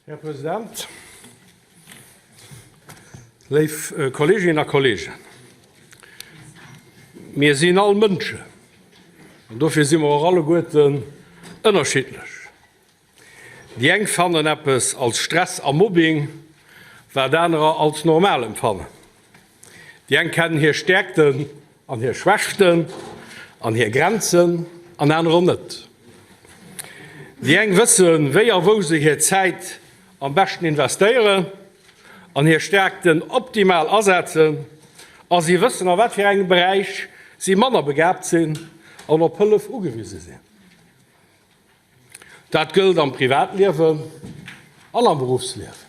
Här President, léif Kolleeginnen a Kolleegen, mir sinn all Mënschen an dofir si mer och alleguerten ënnerschiddlech. Déi eng fannen eppes als Stress a Mobbing, wat anerer als normal empfannen. Déi eng kennen hir Stäerkten an hir Schwächten an hir Grenzen an anerer net. Déi eng wëssen, wéi a wou se hir Zäit am beschten investéieren an hir Stäerkten optimal asetzen a si wëssen, a wat fir engem Beräich si manner begaabt sinn an op Hëllef ugewise sinn. Dat gëllt am Privatliewen an am Beruffsliewen.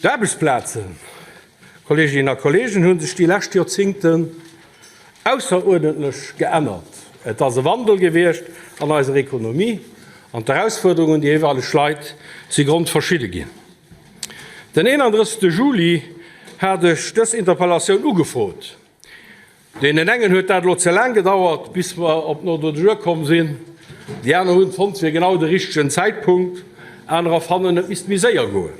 D'Aarbechtsplazen, Kolleeginnen a Kolleegen, hu sech déi lescht Joerzingten ausseruerdentlech geännert. Et ass e Wandel gewiescht an eiser Ekonomie an d'Erausfuerderungen un déi jeeweileg Leit si grondverschidde ginn. Den 31. Juli hat ech dës Interpellatioun ugefrot. Deenen engen huet dat elo ze laang gedauert, bis mer op den Ordre du jour komm sinn. Déi aner hunn fonnt, et wier genau de richtegen Zäitpunkt. Anerer fannen, et misst méi séier goen.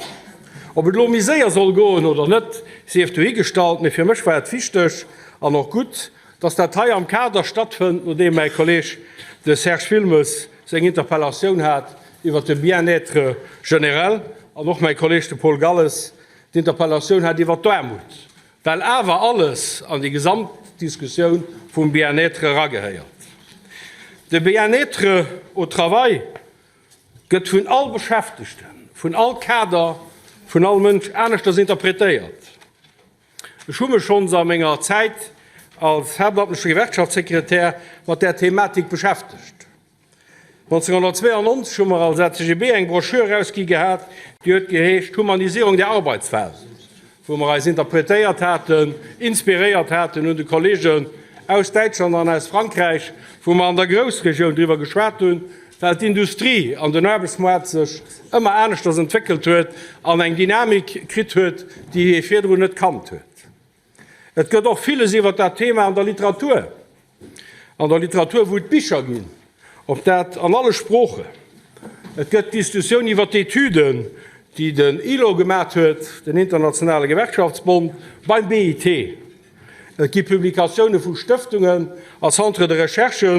Ob et elo méi séier soll goen oder net, sief dohigestallt, mee fir mech war et wichteg an och gutt, dass dat hei am Kader stattfënnt, nodeem mäi Kolleeg, de Serge Wilmes, seng Interpellatioun hat iwwert de Bien-être generell an och mäi Kolleeg, de Paul Galles, d'Interpellatioun hat iwwert d'Aarmut. Well awer alles an déi Gesamtdiskussioun vum Bien-être eragehéiert. De Bien-être au travail gëtt vun all Beschäftegten, vun all Kader, vun all Mënsch aneschters interpretéiert. Ech hu mech schonns a menger Zäit als haaptamtleche Gewerkschaftssekretär mat där Thematik beschäftegt. 1992 hu mer als ACGB eng Broschür erausgi gehat, déi huet geheescht Humanisierung der Arbeitswelt, wou mer eis interpretéiert haten, inspiréiert haten un de Kollegen aus Däitschland an aus Frankräich, wou mer an der Groussregioun driwwer geschwat hunn, well d'Industrie an den Aarbechtsmoart sech ëmmer aneschters entwéckelt huet an eng Dynamik kritt huet, déi ee virdrun net kannt huet. Et gëtt och villes iwwer dat Thema an der Literatur, an der Literatur, wou et Bicher ginn, op dat an alle Sproochen. Et gëtt d'Diskussioun iwwer d'Etüden, déi den ILO gemat huet, den internationale Gewerkschaftsbond, beim BIT. Et gi Publikatioune vu Stëftungen a Centres de recherche.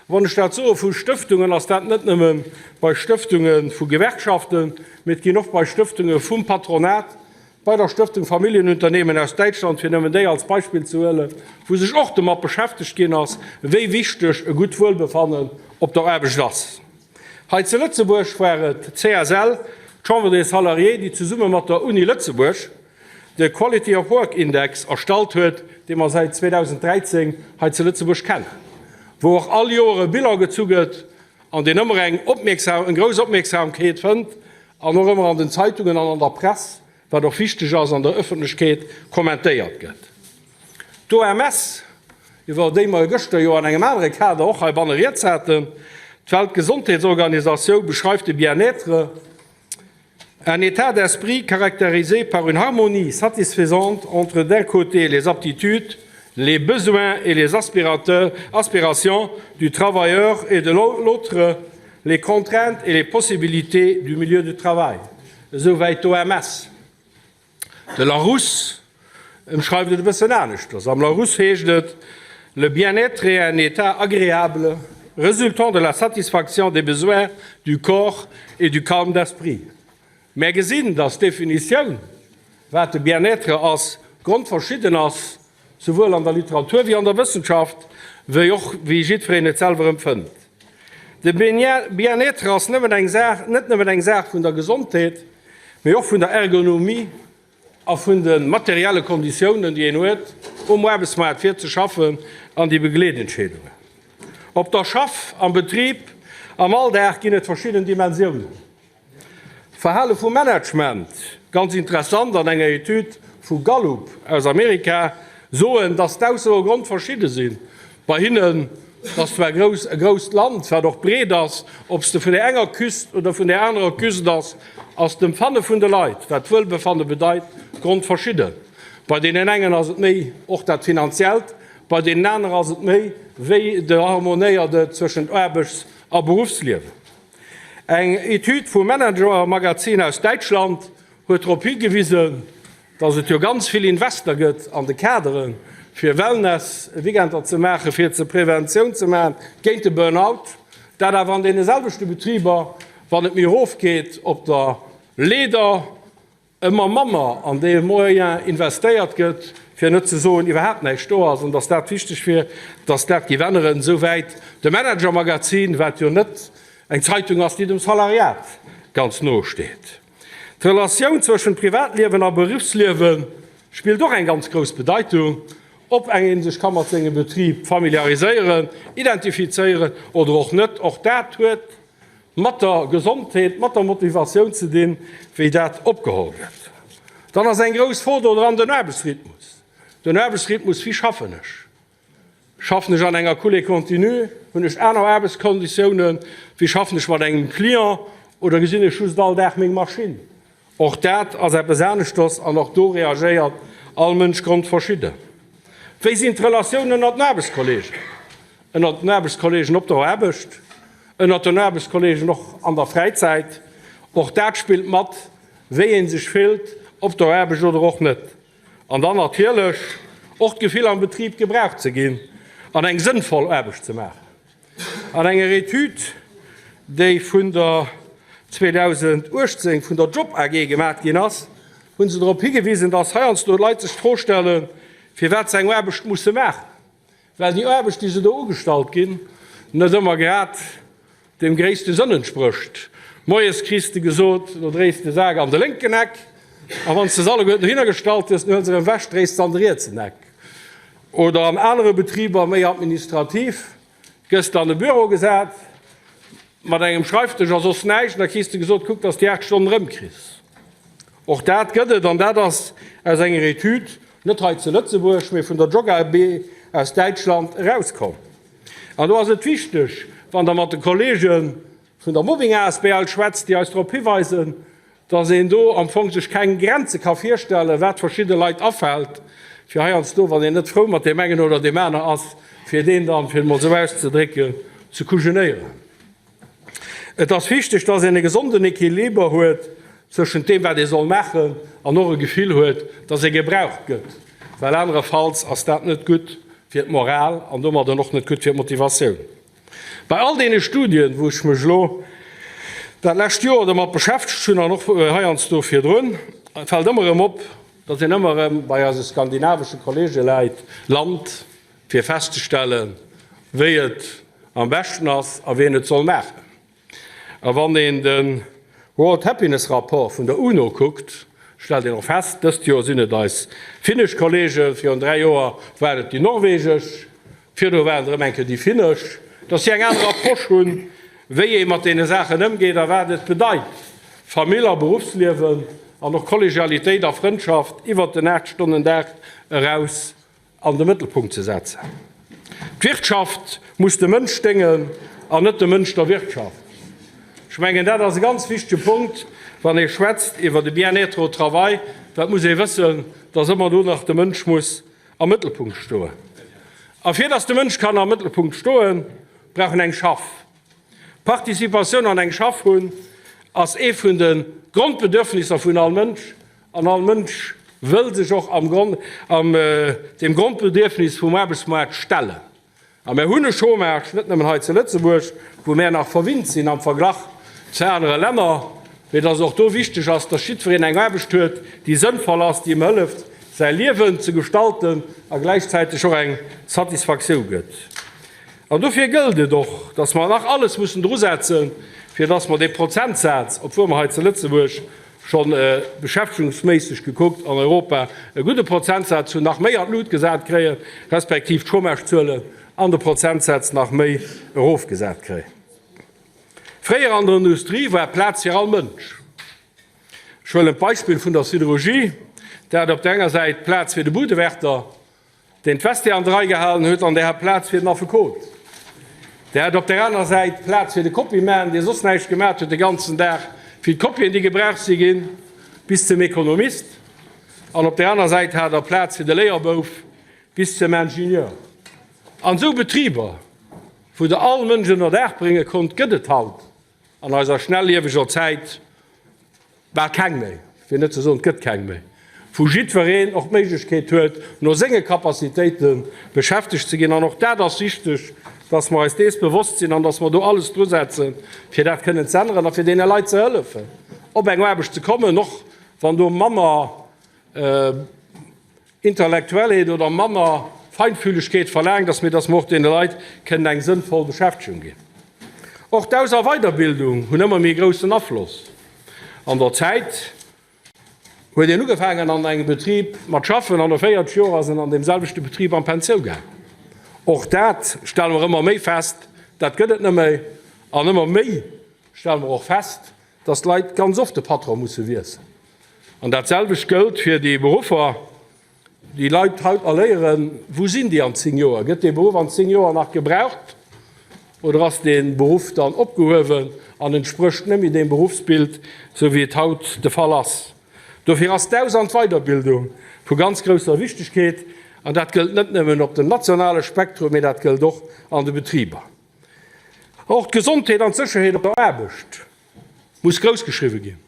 Wann ech dat soe vu Stëftungen, ass dat net nëmme bei Stëftunge vu Gewerkschaften, mee et ginn och bei Stëftunge vum Patronat, Bei der Stëftung Familienunternehmen aus Däitschland, fir nëmmen déi als Beispill ze huelen, wou sech och domat beschäftegt ginn ass, wéi wichteg e gutt Wuelbefannen op der Aarbecht ass. Hei zu Lëtzebuerg war et d'CSL, d'Chambre des Salariés, déi zesumme mat der Uni Lëtzebuerg de Quality of Work Index erstallt huet, dee mer säit 2013 hei zu Lëtzebuerg kennen, wou och all Joer e Bilan gezu gëtt an deen ëmmer eng grouss Opmierksamkeet fënnt An och ëmmer an den Zeitungen an an der Press, wat och wichteg ass, an der Ëffentlechkeet kommentéiert gëtt. D'OMS, iwwer déi mer gëschter jo an engem anere Kader och heibanne rieds haten, d'Weltgesondheetsorganisatioun, beschreift de Bien-être, Un état d'esprit caractérisé par une harmonie satisfaisante entre d'un côté les aptitudes, les besoins et les aspirations du travailleur et de l'autre Les contraintes et les possibilités du milieu de travail, esou wäit d'OMS. De Larousse ëmschreift et e bëssen aneschters. Am Larousse heescht et, Le bien-être est un état agréable résultant de la satisfaction des besoins du corps et du calme d'esprit. Mär gesinn, dass d'Definitioun, wat de Bien-être ass, grondverschidden ass, souwuel an der Literatur wéi an der Wëssenschaft, wéi och wéi jiddwereen et selwer empfënnt. De Bien-être ass nëmmen eng Saach, net nëmmen eng Saach vun der Gesondheet, mee och vun der Ergonomie a vun de materielle Konditiounen, déi een huet, um Aarbechtsmaart fir ze schaffen an déi Begleetentscheedungen. Op der Schaff, am Betrib, am Alldag ginn et verschidden Dimensiounen. Verhale vum Management, ganz interessant, an enger Etüd vu Gallup aus Amerika soen, dass d'Aussoe grondverschidde sinn. Bei hinnen, et ass zwar grouss, e grousst Land, wat och breet ass, ob s de vun där enger Küst oder vun där anerer Küst ass, ass d'Empfanne vun de Leit, wat Wuelbefanne bedeit, grondverschidden. Bei deenen engen ass et méi och dat Finanziellt, bei deenen anere ass et méi, wéi de harmonéiert et zwëschent Aarbechts a Beruffsliewen. Eng Etüd vum Manager-Magazin aus Däitschland huet drop higewisen, dass et jo ganz vill Invester gëtt an de Kaderen, fir Wellness-Weekender ze maachen, fir ze Preventioun ze maachen géint de Burnout, dat awer an deene selwechte Betriber, wann et méi erofgeet op der Leeder, ëmmer manner an dee Moyen investéiert gëtt, fir net ze soen iwwerhaapt näischt do ass, an dass dat wichteg wier, dass dat géif änneren. Esouwäit de Manager-Magazin, wat jo net eng Zeitung ass, déi dem Salariat ganz no steet. D'Relatioun zwëschent Privatliewen a Beruffsliewe spillt och eng ganz grouss Bedeitung, ob eng ee sech ka mat sengem Betrib familiariséieren, identifizéieren oder och net. Och dat huet mat der Gesondheet, mat der Motivatioun ze dinn, wéi dat opgeholl gëtt. Dann ass eng grouss Fro do dran den Aarbechtsrhythmus. Den Aarbechtsrhythmus, Wéi schaffen ech? Schaffen ech an enger Coulée continue? Hunn ech aner Aarbechtskonditiounen? Wéi schaffen ech mat engem Client oder gesinn ech just all Dag meng Maschinn? Och dat ass eppes aneschters an och do reagéiert all Mënsch grondverschidden. Wéi sinn d'Relatiounen ënnert den Aarbechtskolleegen? Ënnert den Aarbechtskolleegen op der Aarbecht, ënnert den Aarbechtskolleegen och an der Fräizäit. Och dat spillt mat, wéi ee sech fillt op der Aarbecht oder och net. An dann natierlech och d'Gefill am Betrib gebraucht ze ginn an eng sënnvoll Aarbecht ze maachen. An enger Etüd, déi vun der 2018 vun der Job AG gemat ginn ass, hu se drop higewisen, dass heiansdo Leit sech d'Fro stellen, firwat se eng Aarbecht musse maachen, well déi Aarbecht, déi se do ugestallt ginn, net ëmmer grad deem gréisste Sënn entsprécht. Moies kriss de gesot, Lo dréis de Sak an de lénken Eck, a wann s de se alleguerten dohinner gestallt hues, dann huel se erëm ewech, dréis se an de rietsen Eck. Oder an anere Betriber, méi administrativ, gëss de an e Büro gesat mat engem Schreifdësch a soss näischt, an da kriss de gesot, Kuck, dass de déi 8 Stonnen erëmkriss. Och dat gëtt et, an dat ass aus enger Etüd, net hei zu Lëtzebuerg, mee vun der JOGAB aus Däitschland erauskomm. An do ass et wichteg, wann Der mat de Kollege vun der Mobbing asbl schwätzt, déi eis drop hiweisen, dass een do am Fong sech keng Grenze ka virstellen, wat verschidde Leit afält, fir heiansdo, wann een net frou mat deem engen oder deem aner ass, fir deen dann, fir et emol esou auszedrécken, ze kujenéieren. Et ass wichteg, dass een e gesonden Equiliber huet zwëschent deem, wat ee soll maachen, an och e Gefill huet, dass ee gebraucht gëtt, well anerefalls ass dat net gutt fir d'Moral an domadden och net gutt fir d'Motivatioun. Bei all deene Studien, wou ech mech elo dat lescht Joer domat beschäftegt hunn an och heiansdo virdrun, fält ëmmer erëm op, dass een ëmmer erëm bei eise skandinavesche Kollege läit, lant, fir festzestellen, wéi et am beschten ass a wien et soll maachen. A wann een de World Happiness Rapport vun der UNO kuckt, stellt een och fest, dëst Joer sinn et eis finnesch Kollegen, virun 3 Joer waren et déi norwegesch, virdru waren et erëm eng Kéier déi finnesch, dass si eng aner Approche hunn, wéi ee mat deene Saachen ëmgeet a wat et bedeit, Famill a Beruffsliewen an och Kollegialitéit a Frëndschaft iwwert den 8 Stonnen Dag eraus an de Mëttelpunkt ze setzen. D'Wirtschaft muss dem Mënsch déngen an net de Mënsch der Wirtschaft. Ech mengen, dat ass e ganz wichtege Punkt, wann ee schwätzt iwwer de Bien-être au travail. Dat muss ee wëssen, dass ëmmer do nach de Mënsch muss am Mëttelpunkt stoen. A fir dass de Mënsch kann am Mëttelpunkt stoen, brauch en eng Schaff. Participatioun an eng Schaff hunn ass ee vun de Grondbedürfnisser vun all Mënsch. An all Mënsch wëll sech och am Grond, am deem Grondbedierfnis vum Aarbechtsmaart stellen. A mär hunn e Chômage, net nëmmen hei zu Lëtzebuerg, wou mär nach verwinnt sinn am Verglach zu anere Länner, mee dass och do wichteg ass, dass jiddwereen eng Aarbecht huet, déi sënnvoll ass, déi him hëlleft, säi Liewen ze gestalten a gläichzäiteg och eng Satisfactioun gëtt. An dofir gëllt et och, dass mer nach alles mussen drusetzen, fir dass mer dee Prozentsaz, obwuel mer hei zu Lëtzebuerg scho beschäftegungsméisseg gekuckt an Europa e gudde Prozentsaz hunn, nach méi an d'Lut gesat kréien, respektiv d'Chômagezuelen an de Prozentsätz nach méi erofgesat kréien. Fréier an der Industrie war Plaz fir all Mënsch. Ech huelen d'Beispill vun der Siderurgie, Der hat op der enger Säit Plaz fir de Budewärter, deen d'Vestiaire an der Rei gehalen huet, an där hat Plaz fir den Affekot. Där hat op där aner Säit Plaz fir de Copyman, dee soss näischt gemat huet de ganzen Dag, fir d'Kopien, déi gebraucht si ginn, bis zum Ekonomist. An op där aner Säit hat der Plaz fir de Léierbouf bis zum Ingenieur. An esou Betriber, wou Der all Mënsch ënner Daach brénge konnt, gëtt et haut. An eiser schnellieweger Zäit bal keng méi, fir net ze soen, et gëtt keng méi, wou jiddwereen och d'Méiglechkeet huet, no senge Capacitéite beschäftegt ze ginn. An och dat ass wichteg, dass mer eis dees bewosst sinn an dass mer do alles drusetzen, fir dat kënnen ze änneren a fir deene Leit ze hëllefen, op eng Aarbecht ze kommen, och wann do manner Intellektuellheet oder manner Feinfühlegkeet verlaangt ass, mee dass mer och deene Leit kënnen eng sënnvoll Beschäftegung ginn. Och d'Aus a Weiderbildung hunn ëmmer méi groussen Afloss. An der Zäit huet een ugefaangen an engem Betrib mat schaffen an no 40 Joer ass en an deem selwechte Betrib an d'Pensioun gaang. Och dat stelle mer ëmmer méi fest, dat gëtt et net méi. An ëmmer méi stelle mer och fest, dass d'Leit ganz oft de Patron musse wiesselen. An dat selwecht gëllt fir déi Beruffer, déi Leit haut erléieren. Wou sinn déi an 10 Joer? Gëtt dee Beruff an 10 Joer nach gebraucht oder ass dee Beruff dann opgehuewen an entsprécht net méi deem Beruffsbild, esou wéi et haut de Fall ass? Dofir ass d'Aus an d'Weiderbildung vu ganz grousser Wichtegkeet. An dat gëllt net nëmmen op dem nationale Spektrum, mee dat gëllt och an de Betriber. Och d'Gesondheet an d'Sécherheet op der Aarbecht muss groussgeschriwwe ginn.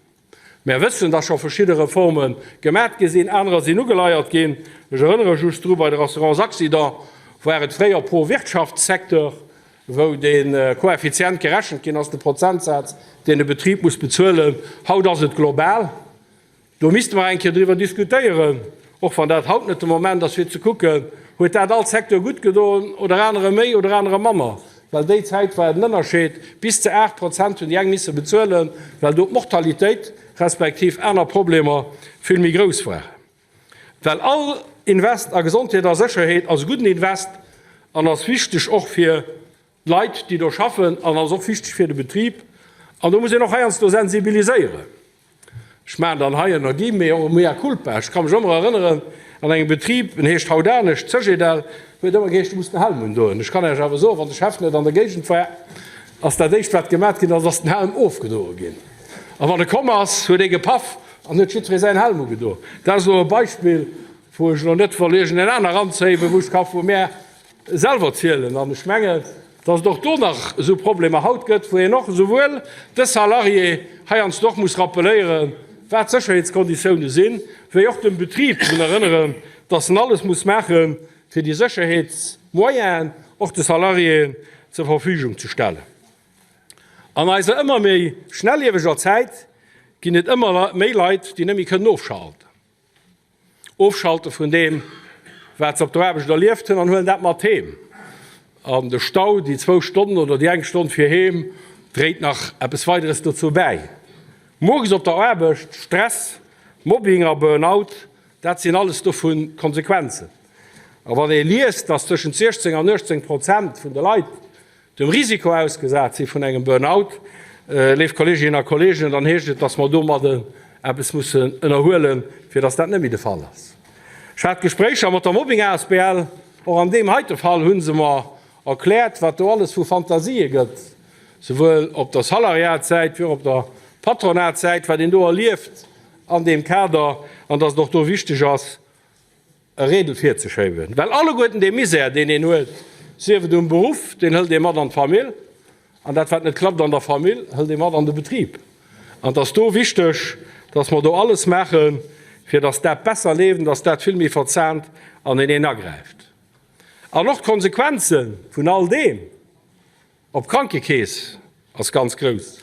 Mär wëssen, dass scho verschidde Reforme gemat gi sinn, anerer sinn ugeleiert ginn. Ech erënnere just dru, bei der Assurance accident war et fréier pro Wirtschaftssecteur, wou de Koeffizient gerechent ginn ass, de Prozentsaz, deen e Betrib muss bezuelen. Haut ass et global. Do misste mer eng Kéier driwwer diskutéieren, och wann dat haut net de Moment ass, fir ze kucken, huet dat all Secteur gutt gedoen oder anere méi oder anere manner. Well déi Zäit war den Ënnerscheed, bis ze 8 Prozent hunn déi eng misse bezuelen, well do d'Mortalitéit respektiv aner Problemer vill méi grouss waren. Well all Invest a Gesondheet a Sécherheet ass e gudden Invest an ass wichteg och fir d'Leit, déi do schaffen, an ass och wichteg fir de Betrib. An do muss een och heiansdo sensibiliséieren. Ech maachen dann hei ënner Guillemets och e mea culpa. Ech ka mech ëmmer erënneren, an engem Betrib, en heescht haut anescht, Cegedel, huet ëmmer geheescht, du muss den Helm undoen. Ech kann Iech awer soen, wann de Chef net an der Géigend war, ass dat éischt wat gemat ginn ass, ass den Helm ofgedoe ginn. A wann e komm ass, huet ee gepaff an huet jiddweree säin Helm ugedo. Dat ass elo e Beispill, wou ech elo net wëll iergendeen aner eranzéien, wou ech ka vu mär selwer zielen. An ech mengen, dass et och do nach esou Problemer haut gëtt, wou een och esouwuel de Salarié heiansdo och muss rappeléieren, wat d'Sécherheetskonditioune sinn, wéi och dem Betrib drun erënneren, dass en alles muss maachen, fir déi Sécherheetsmoyenen och de Salariéen zur Verfügung ze stellen. An eiser ëmmer méi schnellieweger Zäit ginn et ëmmer méi Leit, déi net méi kënnen ofschalten. Ofschalte vun deem, wat se op der Aarbecht erlieft hunn, an huelen dat mat heem. An de Stau, déi zwou Stonnen oder déi eng Stonn fir heem, dréit nach eppes Weideres dozou bäi. Muerges op der Aarbecht, Stress, Mobbing a Burnout, dat sinn alles dovun d'Konsequenzen. A wann ee liest, dass tëschent 16 an 18 Prozent vun de Leit dem Risiko ausgesat si vun engem Burnout, léif Kolleeginnen a Kolleegen, dann heescht et, dass mer domadden eppes mussen ënnerhuelen, fir dass dat net méi de Fall ass. Ech hat Gespréicher mat der Mobbing asbl. Och an deem heite Fall hu se mer erkläert, wat do alles vu Fantasië gëtt, souwuel op der Salariatssäit wéi och op der Patronatssäit, wat een do erlieft an deem Kader, an dass et och do wichteg ass, e Reedel virzeschéiwen, well alleguerten dee Misär, deen een huet, sief et um Beruff, deen hëlt ee mat an d'Famill, an dat, wat net klappt an der Famill, hëlt ee mat an de Betrib. An et ass do wichteg, dass mer do alles maachen, fir dass dat besser leeft an dass dat vill méi verzahnt aneneen agräift. An och d'Konsequenze vun all deem. Op d'Krankekeess ass ganz grouss.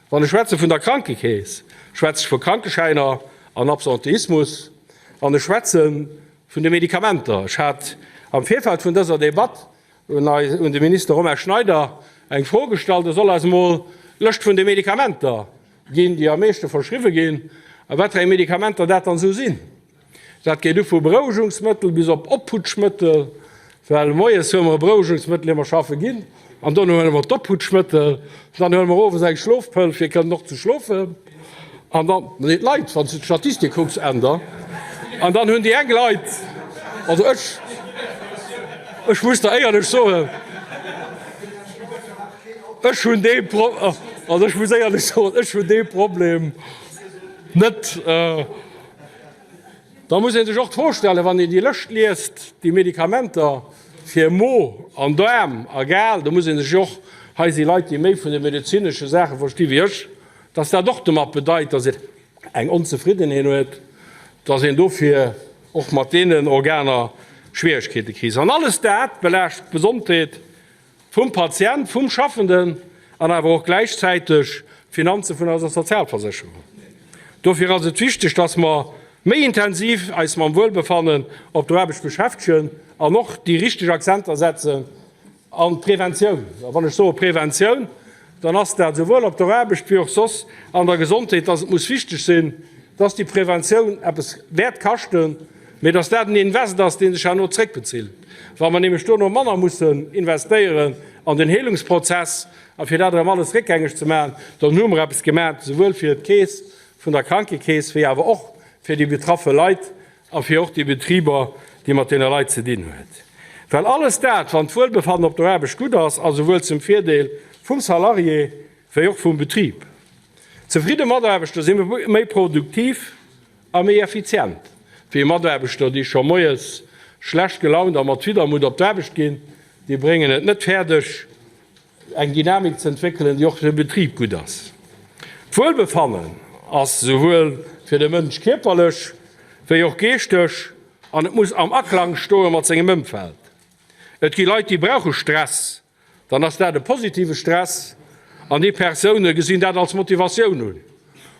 Wann ech schwätze vun der Krankekeess, schwätze ech vu Krankeschäiner an Absenteismus an ech schwätze vun de Medikamenter. Ech hat am Virfeld vun dëser Debatt un de Minister Romain Schneider eng Fro gestallt, e soll eis emol d'Lëscht vun de Medikamenter ginn, déi am meeschte verschriwwe ginn, a wat fir eng Medikamenter dat dann esou sinn. Dat geet u vu Berouegungsmëttel bis op Opputschmëttel, well moies huele mer e Berouegungsmëttel, ier mer schaffe ginn, an dono huele mer d'Opputschmëttel, dann huele mer owes eng Schlofpëll, fir kënnen och ze schlofen, an dann, nee, d'Leit, wann s de d'Statistik kucks, Änder, an dann hunn déi eng Leit, also ech, ech muss der éierlech soen, ech hunn dee Pro, also ech muss éierlech soen, ech hunn dee Problem net. Da muss ee sech och d'Fro stellen, wann een déi Lëscht liest, déi Medikamenter fir Mo an Daarm a Gal, do muss ee sech och. Hei si Leit, déi méi vun de medezinesche Saache versti wéi ech, dass dat och domat bedeit, dass een eng Onzefriddenheet huet, dass een dofir och mat deenen Organer Schwieregkeete kritt. An alles dat belaascht d'Gesondheet vum Patient, vum Schaffenden an awer och gläichzäiteg d'Finanze vun eiser Sozialversécherung. Dofir ass et wichteg, dass mer méi intensiv eis mam Wuelbefannen op der Aarbecht beschäftegen an och déi richteg Akzenter setzen an d'Preventioun. A wann ech soe Preventioun, dann ass dat esouwuel op der Aarbecht wéi och soss an der Gesondheet, dass et muss wichteg sinn, dass déi Preventioun eppes wäert kaschten, mee dass dat en Invest ass, dee sech herno zréckbezilt, wa mer nämlech dono manner mussen investéieren an den Heelungsprozess a fir dat erëm alles réckgängeg ze maachen, dann hu mer eppes gemaach, esouwuel fir d'Keess vun der Krankekeess wéi awer och fir déi betraffe Leit a fir och déi Betriber, déi mat deene Leit ze dinn huet. Well alles dat, wann d'Wuelbefannen op der Aarbecht gutt ass, ass esouwuel zum Virdeel vum Salarié wéi och vum Betrib. Zefridde Mataarbechter si méi produktiv a méi effizient wéi Mataarbechter, déi scho moies schlecht gelaunt a mat Widdermutt op d'Aarbecht ginn. Déi bréngen et net fäerdeg, eng Dynamik ze entwéckelen, déi och fir de Betrib gutt ass. D'Wuelbefannen ass esouwuel fir de Mënsch kierperlech wéi och geeschteg an et muss am Aklang stoe mat sengem Ëmfeld. Et gi Leit, déi brauche Stress, dann ass dat e positive Stress an déi Persoune gesinn dat als Motivatioun un.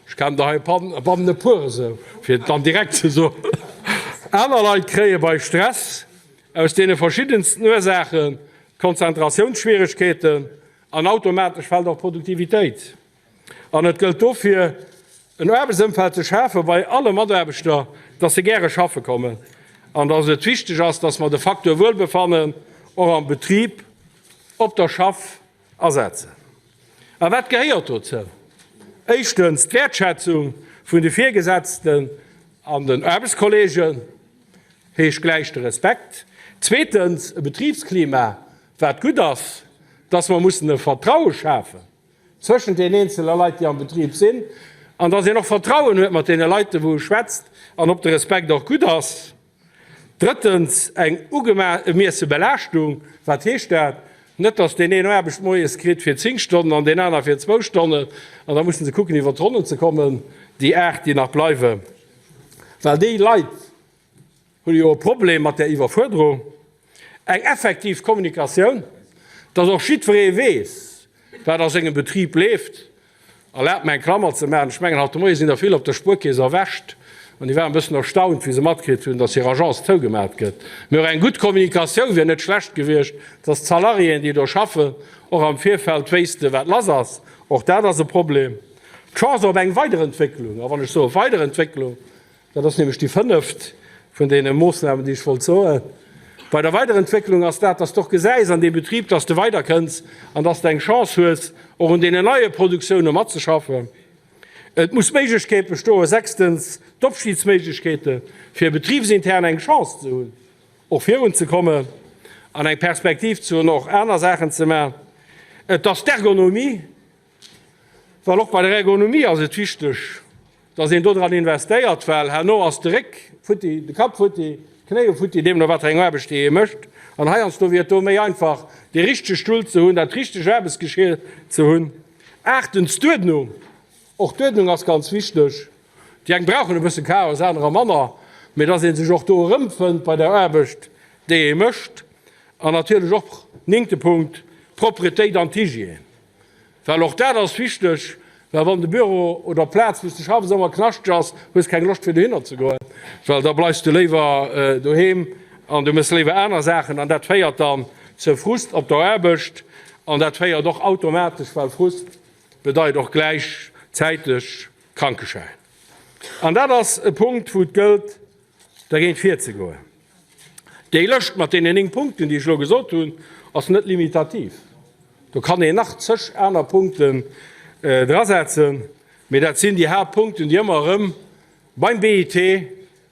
Ech kennen der hei bannen e puer esou, fir et dann direkt ze soen. Aner Leit kréie bei Stress aus deene verschiddensten Ursaachen Konzentratiounsschwieregkeeten an automatesch fält och d'Produktivitéit. An et gëllt dofir, en Aarbechtsëmfeld ze schafe bei alle Mataarbechter, dass se gäre schaffe kommen an dass et wichteg ass, dass mer de Facteur Wuelbefannen och am Betrib, op der Schaff asetzen. A wat gehéiert dozou? Éischtens d'Wäertschätzung vun de Virgesetzten an den Aarbechtskolleegen. Heescht gläich de Respekt. Zweetens e Betribsklima, wat gutt ass, dass mer mussen e Vertraue schafen zwëschent den eenzele Leit, déi am Betrib sinn, an dass een och Vertrauen huet mat deene Leit, wou e schwätzt, an ob de Respekt och gutt ass. Drëttens eng ugemiesse Belaaschtung. Wat heescht dat? Net, dass deen een Aarbecht moies kritt fir 10 Stonnen an deen aner fir zwou Stonnen, an da musse se kucken iwwer d'Ronnen ze kommen, déi 8, déi nach bleiwen, well déi Leit, Hunn jo e Problem mat där Iwwerfuerderung. Eng effektiv Kommunikatioun, dass och jiddweree weess, wat a sengem Betrib leeft. Erlaabt mer eng Klammer ze maachen, Ech mengen, haut de Moie sinn der vill op der Spuerkeess erwächt an déi waren e bëssen erstaunt, wéi se matkritt hunn, dass hir Agence zougemat gëtt. Mee och eng gutt Kommunikatioun wier net schlecht gewiescht, dass d'Salariéen, déi do schaffen, och am Virfeld wéissten, wat lass ass. Och dat ass e Problem. D'Chance op eng Weiderentwécklung, a wann ech soe Weiderentwécklung, Dat ass nämlech déi fënneft vun deene Moossnamen, déi ech wollt soen. Bei der Weiderentwécklung ass dat, dass de och gesäis an deem Betrib, dass de weiderkënns an dass de eng Chance hues, och un deenen neie Produktioune matzeschaffen. Et muss d'Méiglechkeet bestoen, sechstens, d'Opstigsméiglechkeete fir betribsintern eng Chance ze hunn, och virunzekommen an eng Perspektiv ze hunn, och aner Saachen ze maachen. Et ass d'Ergonomie. Well och bei der Ergonomie ass et wichteg, dass een dodran investéiert, well herno ass de Réck futti, de Kapp futti, d'Knéie futti, deemno wat fir eng Aarbecht déi ee mécht. An heiansdo wier et do méi einfach, dee richtege Stull ze hunn, dat richteg Aarbechtsgeschier ze hunn. Aachtens, d'Uerdnung. Och d'Uerdnung ass ganz wichteg. Déi eng brauchen e bësse Chaos, anerer manner, mee dass ee sech och do erëmfënnt bei der Aarbecht, déi ee mécht. An natierlech och, néngte Punkt, d'Propretéit an d'Hygiène. Well och dat ass wichteg, well wann de Büro oder d'Plaz, wou s de schaffs, ëmmer knaschteg ass, hues keng Loscht fir dohinner ze goen, well da bleifs du léiwer doheem an du méchs léiwer aner Saachen an dat féiert dann zu Frust op der Aarbecht an dat féiert och automatesch, well Frust bedeit och gläichzäiteg Krankeschäin. An dat ass e Punkt, wou et gëllt, dergéint virzegoen. Déi Lëscht mat deenen 9 Punkten, déi ech elo gesot hunn, ass net limitativ. Do kann een nach zeg aner Punkten drasetzen, mee dat sinn déi Haaptpunkten, déi ëmmer erëm beim BIT,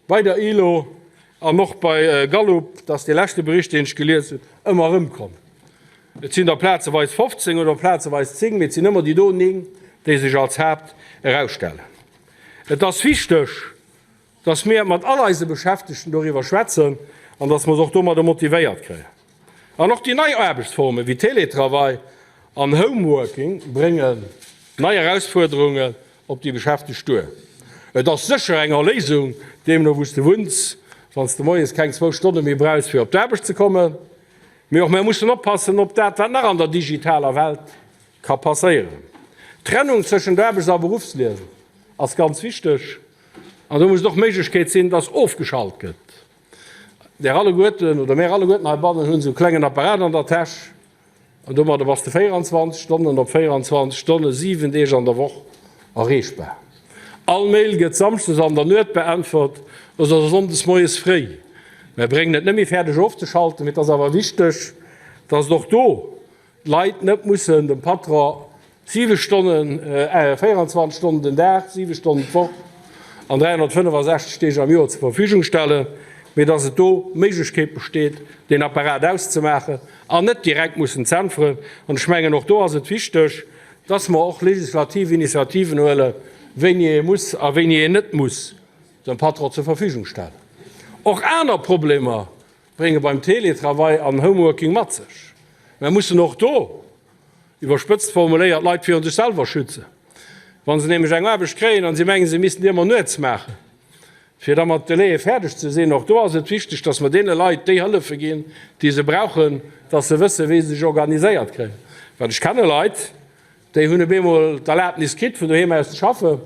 bei der ILO an och bei Gallup, dat ass dee leschte Bericht, deen ech gelies hunn, ëmmer erëmkommen. Et sinn der plazeweis 15 oder plazeweis 10, mee et sinn ëmmer déi do 9, déi sech als Haapt erausstellen. Et ass wichteg, dass mir mat all eise Beschäftegten doriwwer schwätzen an dass mer se och domadder motivéiert kréien. An och déi nei Aarbechtsformen, wéi Teletravail. An Homeworking bréngen nei Erausfuerderungen op déi Beschäftegt duer. Et ass sécher eng Erléisung, deemno wou s de wunns, wann s de moies keng zwou Stonne méi brauchs fir op d'Aarbecht ze kommen. Mee och mär mussen oppassen op dat, wat nach an der digitaler Welt ka passéieren. D'Trennung tëschent Aarbechts a Beruffsliewen ass ganz wichteg an do muss et och d'Méiglechkeet sinn, dass ofgeschalt gëtt. Där alleguerten oder mär alleguerten heibannen hunn esou e klengen Apparat an der Täsch. An domadder bass de 24 Stonnen op 24 Stonnen, 7 Deeg an der Woch erreechbar. All Mail gëtt samschdes an der Nuet beäntwert oder sonndes moies fréi. Mär bréngen et net méi fäerdeg ofzeschalten, mee et ass awer wichteg, dass et och do d'Leit net mussen dem Patron 7 Stonnen, 24 Stonnen den Dag, 7 Stonnen d'Woch an 365 Deeg am Joer zur Verfügung stellen, mee dass et do d'Méiglechkeet besteet, deen Apparat auszemaachen an net direkt mussen z'äntweren. An ech mengen, och do ass et wichteg, dass mer och legislativ Initiativen huelen, wéini ee muss a wéini een net muss dem Patron zur Verfügung stellen. Och aner Problemer brénge beim Teletravail an Homeworking mat sech. Mer mussen och do, iwwerspëtzt formuléiert, d'Leit virun sech selwer schützen. Wa se nämlech eng Aarbecht kréien an si mengen, se missten déi ëmmer nuets maachen, fir da mat Délaië fäerdeg ze sinn, och do ass et wichteg, dass mer deene Leit déi Hëllefe ginn, déi se brauchen, dass se wëssen, wéi se sech organiséiert kréien. Well ech kenne Leit, Déi hunn op eemol d'Erlaabnis kritt, vun doheem aus ze schaffen,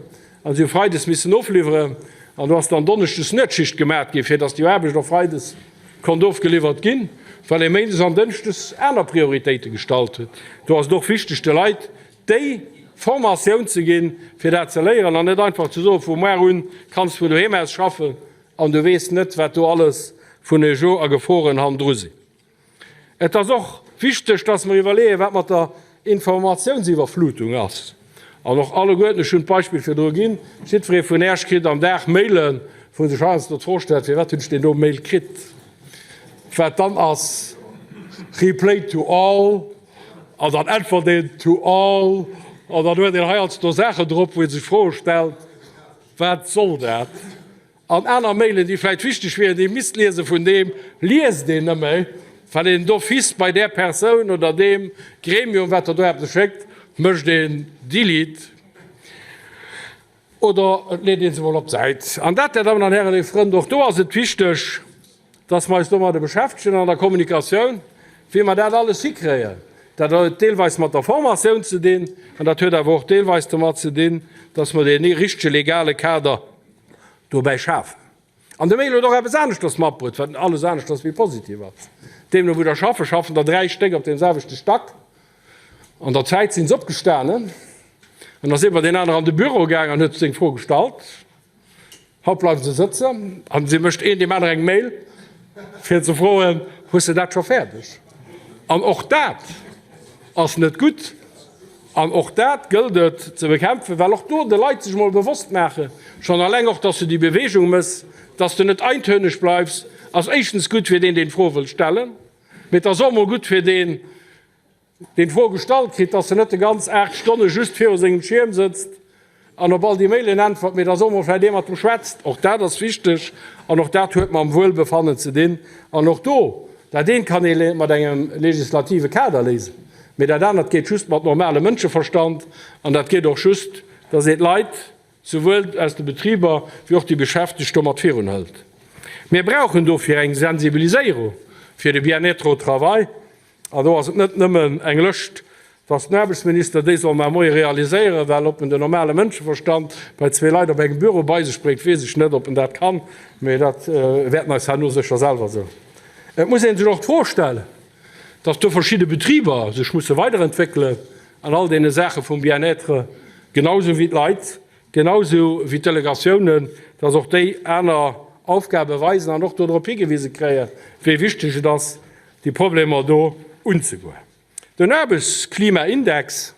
a si hu freides missen ofliwweren. An do ass dann donneschdes Nuetsschicht gemat ginn, fir datt déi Aarbecht och freides konnt ofgeliwwert ginn, well ee méindes an dënschdes aner Prioritéite gestallt huet. Do ass et och wichteg, de Leit déi Formatioun ze ginn, fir dat ze léieren, an net einfach ze soen, Vu muar un kanns de vun doheem aus schaffen, an du weess net, wat do alles vun Ejeu a Geforen hannendru sinn. Et ass och wichteg, dass mer iwwerleeën, wat mat der Informatiounsiwwerflutung ass. An och alleguerten, ech hunn d'Beispill virdru ginn, jiddweree vun Äech kritt am Dag Mailen, wou en sech heiansdo d'Fro stellt, Firwat hunn ech deen do Mail kritt? Wat dann ass, Replay to all, an dann äntwert een to all, an dann huet een heiansdo Saachen drop, wou ee sech Froe stellt, Wat soll dat? An aner Mailen, déi vläicht wichteg wieren, déi ee misst liesen, vun deem liest een nëmme, well een d'office bei där Persoun oder deem Gremium, wat der do eppes schéckt, mécht een Delete oder et leet ee se mol op d'Säit. An dat, Dir Dammen an Hären, léif Frënn, och do ass et wichteg, dass mer eis domadde beschäftegen an der Kommunikatioun, wéi mer dat alles hikréien. Dat huet deelweis mat der Formatioun ze dinn an dat huet awer och deelweis domat ze dinn, dass mer dee richtege legale Kader dobäi schafen. An de Mail huet och eppes aneschters matbruet, wat alles aneschters wéi positiv ass. Deemno wou der schaffen, schaffen der 3 Stéck op deem selwechte Stack. An der Zäit sinn se opgestanen an da ass ee bei deen anere an de Büro gaang an huet seng Fro gestallt. Haut bleiwe se sëtzen an si mécht een deem anere eng Mail fir ze froen, Hues de dat scho fäerdeg? An och dat ass net gutt. An och dat gëllt et ze bekämpfen, well och do de Leit sech emol bewosst maachen, schonn alleng och, dass du déi Bewegung mëss, dass du net eintönig bleifs, ass éischtens gutt fir deen, deen d'Fro wëll stellen, mee et ass och emol gutt fir deen, deen d'Fro gestallt kritt, dass en net de ganz 8 Stonne just viru sengem Schierm sëtzt an op all déi Mailen äntwert, mee dass och mol vläicht ee mat em schwätzt. Och dat ass wichteg an och dat huet mam Wuelbefannen ze dinn. An och do, dat eent kann ee mat engem legislative Kader léisen, mee dat anert geet just mat normalem Mënscheverstand an dat geet och just, dass een d'Leit, souwuel aus de Betriber wéi och déi Beschäftegt, domat virunhëlt. Mir brauchen dofir eng Sensibiliséierung fir de Bien-être au travail. An do ass et net nëmmen eng Lëscht, dass den Aarbechtsminister déi soll mar moie realiséieren, well ob en den normale Mënscheverstand bei zwee Leit op engem Büro bei sech bréngt, weess ech net, ob en dat kann, mee dat wäerten eis herno sécher selwer soen. Et muss ee sech och d'Fro stellen, dass do verschidde Betriber sech musse weiderentwéckelen an all deene Saache vum Bien-être, genausou wéi d'Leit, genausou wéi d'Delegatiounen, dass och déi aner Aufgabe weisen an och do drop higewise kréien, wéi wichteg et ass, déi Problemer do unzegoen. Den Aarbechtsklimaindex,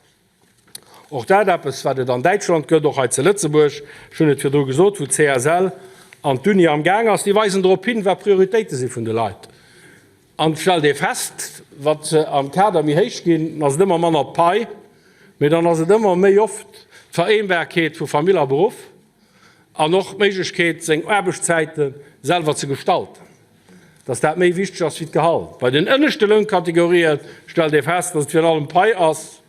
och dat eppes, wat et an Däitschland gëtt, och hei zu Lëtzebuerg, ech hunn et virdru gesot, wou d'CSL an d'Uni am Gaang ass, déi weisen drop hin, wat d'Prioritéite si vun de Leit. An et stellt ee fest, wat se am Kader méi héich ginn, ass et ëmmer manner d'Pai, mee dann ass et ëmmer méi oft d'Vereenbarkeet vu Famill a Beruff an och d'Méiglechkeet, seng Aarbechtszäite selwer ze gestalten. dass dat méi wichteg ass wéi d'Gehalt. Bei den ënneschte Lounkategorië stellt ee fest, dass et virun allem d'Pai ass.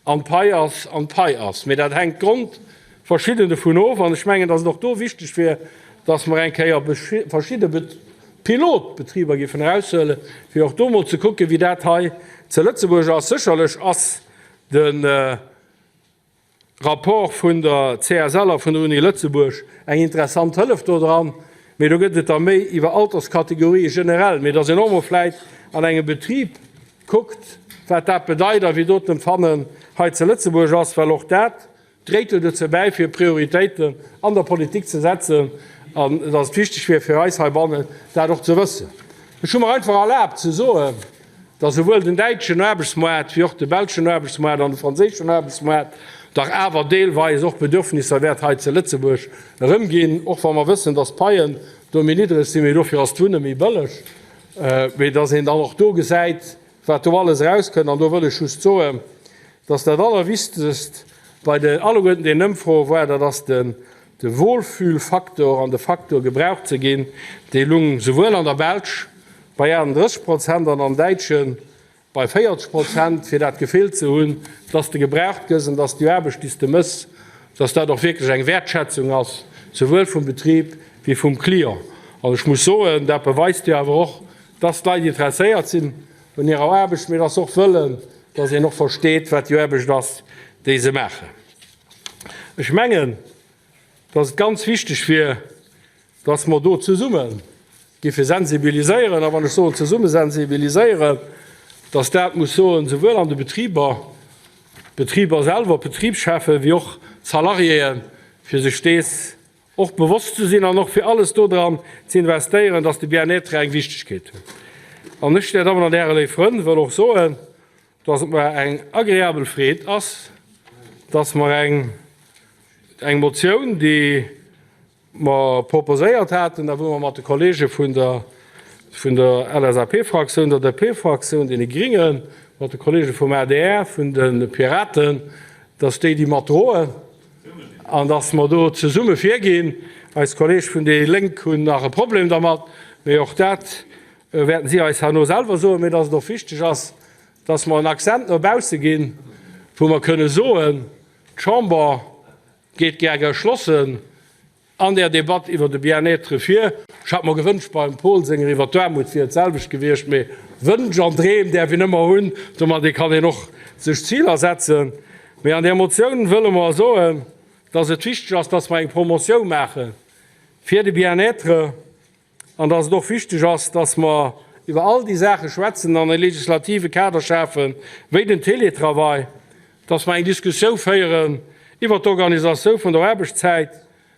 An d'Pai ass an d'Pai ass. Mee dat hänkt grond verschidden dovun of. An ech mengen, dass et och do wichteg wier, dass mer eng Kéier verschidde Pilotbetriber géifen eraushuelen, fir och do emol ze kucken, wéi dat hei ze Lëtzebuerg ass. Sécherlech ass de Rapport vun der CSL a vun der Uni Lëtzebuerg eng interessant Hëllef do dran, mee do gëtt et da méi iwwer Alterskategorië generell, mee dass een och emol vläit an engem Betrib kuckt, wat dat bedeit a wéi do d'Empfannen hei ze Lëtzebuerg ass, well och dat dréit jo dozou bäi, fir Prioritéiten an der Politik ze setzen an dass et wichteg wier fir eis heibannen, dat och ze wëssen. Ech hu mer einfach erlaabt ze soen, dass souwuel den däitschen Aarbechtsmoart wéi och de belschen Aarbechtsmoart an de franséischen Aarbechtsmoart dach awer deelweis och Bedürfnisser wäert hei ze Lëtzebuerg erëmginn, och wa mer wëssen, dass d'Paien do méi niddreg sinn, mee dofir ass d'Wunne méi bëlleg. Mee dass een dann och do gesäit, wat do alles erauskënnt. An do wëll ech just soen, dass dat Allerwichtegst bei de alleguerten deenen Ëmfroe war, dat ass de Wohlfühlfaktor an de Faktor gebraucht ze ginn, dee lung souwuel an der Belsch bei 38 Prozent an am Däitsche bei 40 Prozent, fir dat Gefill ze hunn, dass de gebraucht gëss an dass déi Aarbecht, déi s de mëss, dass dat och wierklech eng Wäertschätzung ass, souwuel vum Betrib wéi vum Client. An ech muss soen, dat beweist jo awer och, dass d'Leit interesséiert sinn un hirer Aarbecht, mee dass se och wëllen, dass een och versteet, wat déi Aarbecht ass, déi se maachen. Ech mengen, dass et ganz wichteg wier, dass mer do zesumme géife sensibiliséieren, a wann ech soen zesumme sensibiliséieren, dass dat muss soen, souwuel an de Betriber, d'Betriber selwer, d'Betribscheffen, wéi och d'Salariéen, fir sech dees och bewosst ze sinn an och fir alles dodran ze investéieren, dass de Bien-être eng Wichtigkeet huet. An ech, Dir Dammen an Hären, léif Frënn, wëll och soen, dass et mer eng agreabel Freed ass, dass mer eng, eng Motioun, déi mer proposéiert haten a wou mer mat de Kollege vun der, vun der LSAP-Fraktioun, der DP-Fraktioun, deene Gringen, mat de Kollege vum adr, vun de Piraten, dass déi déi mat droen an dass mer do zesumme virginn. Eis Kollege vun déi Lénk hunn nach e Problem dermat, mee och dat wäerten si eis herno selwer soen, mee dass et och wichteg ass, dass mer en Accent no bausse ginn, wou mer kënne soen, d'Chamber geet gär geschlossen an där Debatt iwwer de Bien-être vir. Ech hat mer gewënscht, beim Paul senger iwwer d'Aarmut wier et d'selwecht gewiescht, mee Wënsch an Dreem däerf een ëmmer hunn, domat kann een och sech Ziler setzen. Mee an där Motioun wëlle mer soen, dass et wichteg ass, dass mer eng Promotioun maache fir de Bien-être, An dass et och wichteg ass, dass mer iwwer all déi Saache schwätzen an e legislative Kader schafen, wéi den Télétravail, dass mer eng Diskussioun féieren iwwert d'Organisatioun vun der Aarbechtszäit,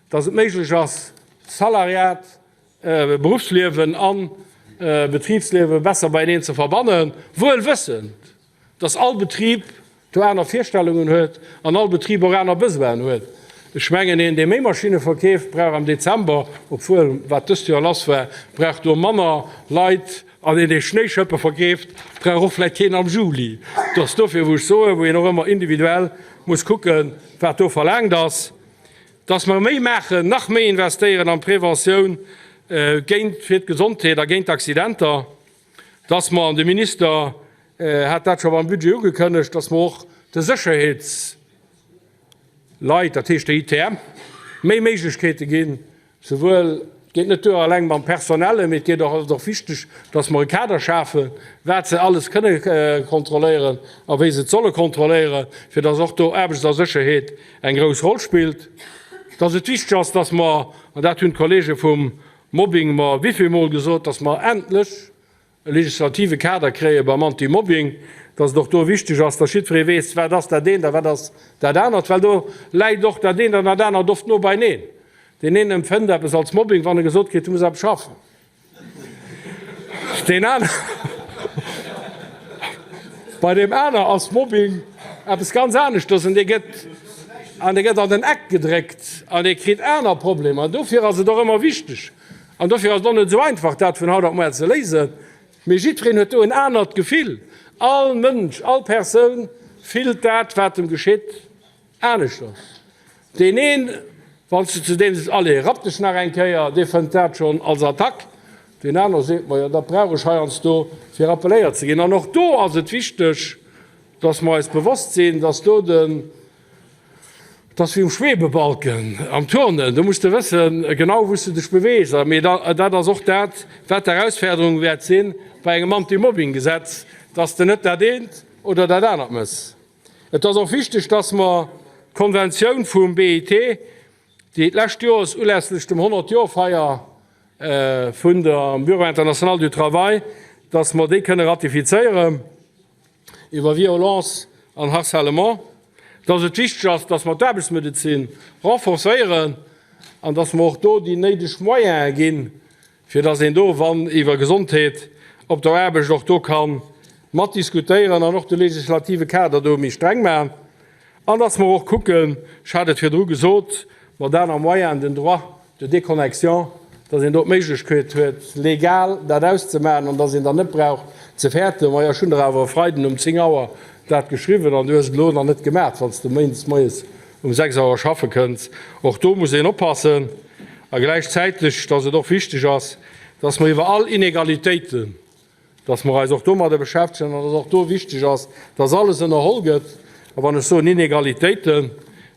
dass et méiglech ass, Salariat, Beruffsliewen a Betribsliewe besser beieneen ze verbannen, wuel wëssend, dass all Betrib do aner Virstellungen huet an all Betrib och aner Besoinen huet. Ech mengen, een, dee méi Maschinne verkeeft, brauch am Dezember, obwuel wat dëst Joer lass war, brauch do manner Leit, an een, dee Schnéischëppe verkeeft, brauch och vläicht keen am Juli. Et ass dofir, wou ech soen, wou een och ëmmer individuell muss kucken, wat do verlaangt ass, dass mer méi maachen, nach méi investéieren an d'Preventioun géint, fir d'Gesondheet a géint Accidenter. dass mer, an de Minister hat dat scho beim Budget ugekënnegt, dass mer och de Sécherheetsleit, dat heescht der ITM, méi Méiglechkeete ginn, souwuel, et geet net duer eleng mam Personelle, mee et geet och, ass et och wichteg, dass mer e Kader schafen, wat se alles kënne kontrolléieren a wéi se et solle kontrolléieren, fir dass och do Aarbechts a Sécherheet eng grouss Roll spillt, dass et wichteg ass, dass mer, an dat hunn d'Kollege vum Mobbing mer wéivill Mol gesot, dass mer endlech e legislative Kader kréie beim Anti-Mobbing, dass et och do wichteg ass, dass jiddweree weess, wat ass dat eent a wat ass dat anert, well do läit och dat eent an dat anert oft no beineen. Deen een empfënnt eppes als Mobbing, wann e gesot kritt, du muss eppes schaffen. Deen aner, bei deem aner ass Mobbing eppes ganz aneschters an dee gëtt, an dee gëtt an den Eck gedréckt an dee kritt aner Problemer. An dofir ass et och ëmmer wichteg, an dofir ass et och net esou einfach, dat vun haut op muer ze léisen, mee jiddwereen huet do en anert Gefill. All Mënsch, all Persoun fillt dat, wat em geschitt. Aneschters, deen een, wann s de zu deem sees, Allez, rapp dech nach eng Kéier, dee fënnt dat schonn als Attack. Deen aner seet, Majo, dat brauch ech heiansdo, fir rappelléiert ze ginn. An och do ass et wichteg. Dass mer eis bewosst sinn, dass do den, et ass wéi um Schwebebalken am Turnen, do muss de wëssen genau, wou s de dech beweegs. Mee dat ass och dat, wat d'Erausferderung wäert si bei engem Anti-Mobbing-Gesetz, dass de net dat eent oder dat anert méchs. Et ass och wichteg, dass mer d'Konventioun vum BIT, déi d'lescht Joers ulässlech dem 100-Joer-Feier vun dem Bureau international du travail, dass mer déi kënne ratifizéieren. iwwer Violence an Harcèlement, dass et wichteg ass, dass mer d'Aarbechtsmedezin renforcéieren an dass mer och do déi néideg Moyene ginn, fir dass een do, wann iwwer Gesondheet op der Aarbecht, och do ka mat diskutéieren an och de legislative Kader do méi streng maachen. An dass mer och kucken, ech hat et virdru gesot, mat aner Moyenen den Droit de déconnexion, dass een do d'Méiglechkeet huet, legal dat auszemaachen an dass een dann net brauch ze fäerten, Majo, ech hunn der awer e Freiden um 10 Auer dat geschriwwen an du hues et elo nach net gemaach, wann s de méindes moies um 6 Auer schaffe kënns. Och do muss een oppassen. A gläichzäiteg, dass et och wichteg ass, dass mer iwwer all Inegalitéiten, dass mer eis och domadder beschäftegen an dass och do wichteg ass, dass alles ënnerholl gëtt. A wann ech soen Inegalitéiten,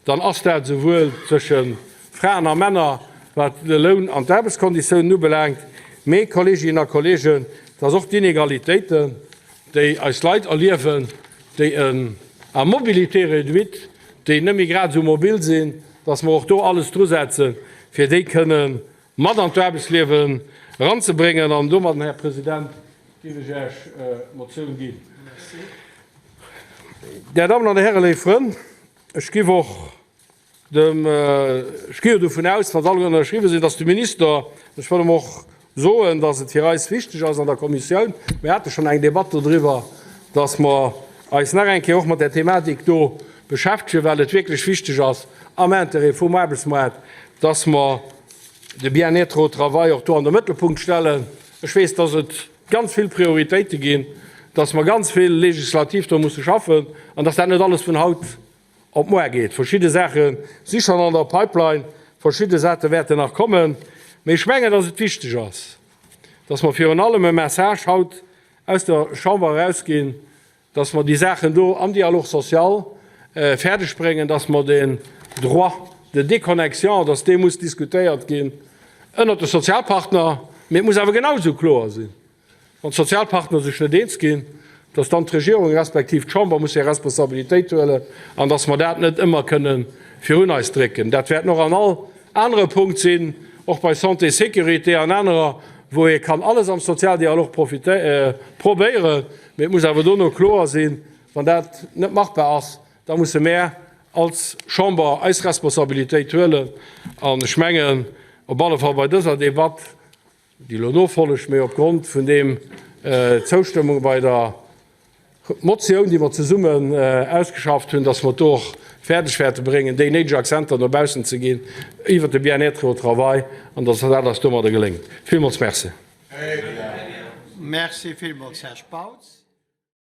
dann ass dat esouwuel zwësche Fraen a Männer, wat de Loun an d'Aarbechtskonditiounen ubelaangt, mee, Kolleeginnen a Kolleegen, dass och d'Inegalitéiten, déi eis Leit erliewen, déi en à mobilité réduite, déi net méi grad esou mobil sinn, dass mer och do alles drusetzen, fir déi kënnen mat an d'Aarbechtsliewen eranzebréngen. An domadden, Här President, géif ech Iech d'Motioun ginn. Där Dammen an Dir Hären, léif Frënn, ech géif och dem, ech gi jo dovun aus, wa se alleguer ënnerschriwwen sinn, dass de Minister, ech wëll em och soen, dass et fir eis wichteg ass an der Kommissioun, mir hate schonn eng Debatt dodriwwer, dass mer eis nach eng Kéier och mat där Thematik do beschäftegen, well et wierklech wichteg ass am Intérêt vum Aarbechtsmaart, dass mer de Bien-être au travail och do an de Mëttelpunkt stellen. Ech weess, dass et ganz vill Prioritéite ginn, dass mer ganz vill legislativ do musse schaffen an dass dat net alles vun haut op muar geet. Verschidde Saache si schonn an der Pipeline, verschidde Saache wäerten nach kommen. Mee ech mengen, dass et wichteg ass, dass mer virun allem e Message haut aus der Chamber erausginn, dass mer déi Saachen do am Dialogue social fäerdeg bréngen, dass mer den Droit de déconnexion, dass dee muss diskutéiert ginn ënnert de Sozialpartner, mee et muss awer genau esou kloer sinn, wann d'Sozialpartner sech net eens ginn, dass dann d'Regierung respektiv d'Chamber muss hir Responsabilitéit huelen an dass mer dat net ëmmer kënnen virun eis drécken. Dat wäert och an all anere Punkt sinn, och bei Santé, Sécurité an anerer, wou ee kann alles am Sozialdialog probéieren, mee et muss awer dono kloer sinn, wann dat net machbar ass, da musse mär als Chamber eis Responsabilitéit huelen. An ech mengen, op alle Fall bei dëser Debatt, déi elo nofollegt, mee opgrond vun deem d'Zoustëmmung bei der Motioun, déi mer zesummen ausgeschafft hunn, dass mer et do och fäerdeg wäerte bréngen, déi néideg Akzenter no baussen ze ginn iwwert de Bien-être au travail an dass dat eis domadder geléngt. Villmools Merci. Merci villmools, Här Spautz.